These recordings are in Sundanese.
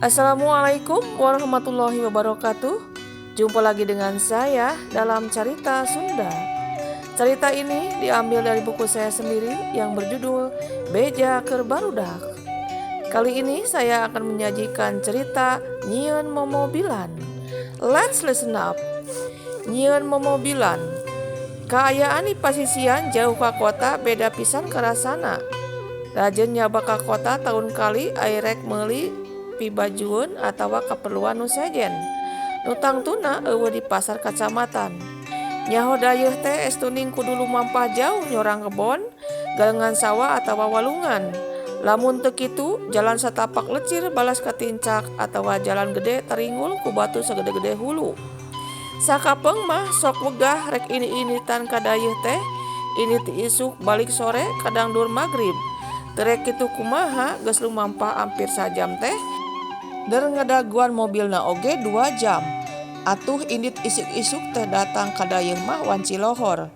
Assalamualaikum warahmatullahi wabarakatuh. Jumpa lagi dengan saya dalam Carita Sunda. Cerita ini diambil dari buku saya sendiri yang berjudul Beja Keur Barudak. Kali ini saya akan menyajikan cerita Nyieun Momobilan. Let's listen up. Nyieun Momobilan. Kaayaan di pasisian jauh ka kota beda pisan karasana. Rajeun nyaba ka kota taun kali ari rek meuli pibajueun atawa kaperluan nu sejen. Nu tangtuna euweuh di pasar kacamatan. Nyaho dayeuh teh estuning kudu lumampah jauh nyorang kebon, galengan sawah atawa walungan. Lamun teu kitu, jalan satapak lecir balas katincak atawa jalan gede taringgul ku batu sagede-gede hulu. Sakapeung mah sok wegah rek ini-initan ka dayeuh teh, ini ti isuk balik sore kadang dur magrib. Teu rek kitu kumaha geus lumampah ampir sajam teh, der ngadaguan mobilna oge 2 jam. Atuh indit isuk-isuk teh datang ka dayeuh mah wanci lohor.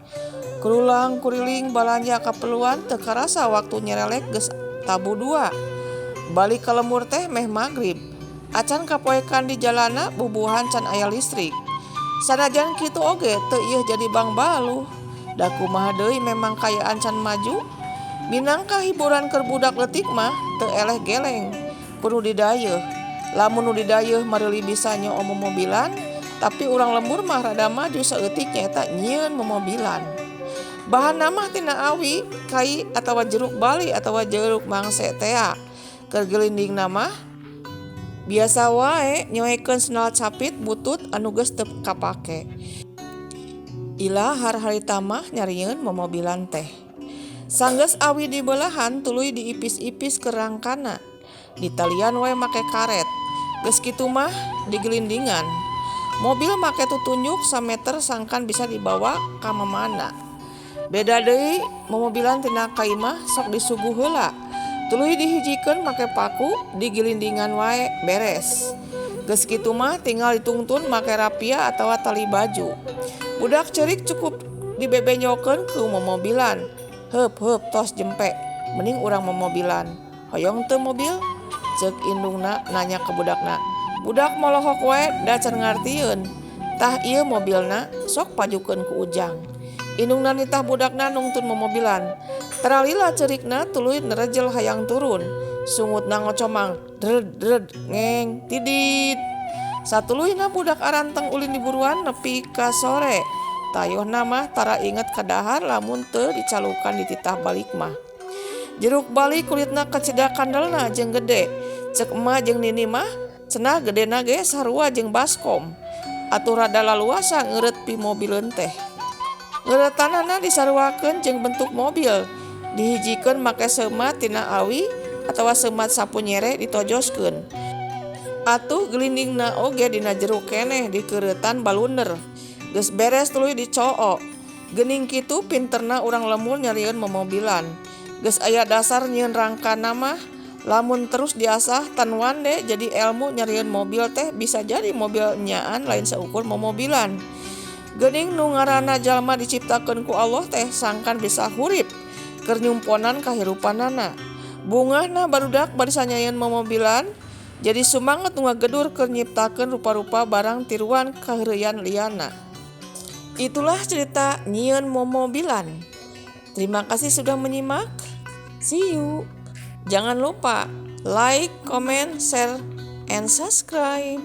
Kurulang kuriling balanja kaperluan teu karasa waktu nyerelek geus tabuh 2. Balik ka lembur teh meh magrib. Acan kapoekan di jalana bubuhan can aya listrik. Sanajan kitu oge teu ieuh jadi bangbaluh. Da kumaha deui memang kaayaan can maju. Minangka hiburan keur budak leutik mah teu eleh geleng kudu didayeuh. Lamun nu didayeuh mareuli bisa nyoo momobilan, tapi urang lembur mah rada maju saeutik nyaeta nyieun momobilan. Bahanna mah tina awi, kai atawa jeruk bali atawa jeruk mangse tea. Keur gelindingna mah biasa wae nyoekeun sendal capit butut anu geus teu kapake. Ilahar harita mah nyarieun momobilan teh. Sanggeus awi dibelahan tuluy diipis-ipis ke rangkana. Ditalian wae make karet. Geus kitu mah digelindingan. Mobil make tutunjuk sameter sangkan bisa dibawa ka mamana. Beda deui momobilan tina kai mah sok disuguh heula. Tuluy dihijikeun make paku digilindingan wae beres. Geus kitu mah tinggal ditungtun make rapia atawa tali baju. Budak ceurik cukup dibebenyokeun ku momobilan. Heup heup tos jempe, mending urang momobilan. Hoyong teu mobil? Ceuk indungna nanya ka budakna. Budak molohok wae da can ngartieun. Tah ieu mobilna sok pajukeun ku Ujang. Indungna nitah budakna nungtun momobilan. Taralila ceurikna tuluy nerejel hayang turun. Sungutna ngocomang dred dred ngeng tidit. Satuluyna budak aranteng ulin di buruan nepi ka sore. Tayohna mah tara inget ka dahar lamun teu dicalukan dititah balik mah. Jeruk bali kulitna kacida kandelna jeung gede. Ceuk emak jeung nini mah cenah gedena ge sarua jeung baskom. Atuh rada laluasa ngeureut pimobileun teh. Ngeuretanana disaruakeun jeung bentuk mobil. Dihijikeun make seumat tina awi atawa seumat sapu nyere ditojoskeun. Atuh gelindingna oge dina jeruk keneh dikeuretan baluner. Geus beres tuluy dicoo. Geuning kitu pinterna urang lembur nyarieun momobilan. Geus aya dasar nyieun rangkana mah lamun terus diasah tan wande jadi elmu nyarieun mobil teh bisa jadi mobil nyaan lain saukur momobilan. Geuning nu ngaranna jalma diciptakeun ku Allah teh sangkan bisa hurip keur nyumponan kahirupanana. Bungahna barudak bari sanyaieun momobilan jadi sumanget nu ngagedur keur nyiptakeun rupa-rupa barang tiruan kaheureuyan liana. Itulah cerita nyieun momobilan. Terima kasih sudah menyimak. See you. Jangan lupa like, comment, share, and subscribe.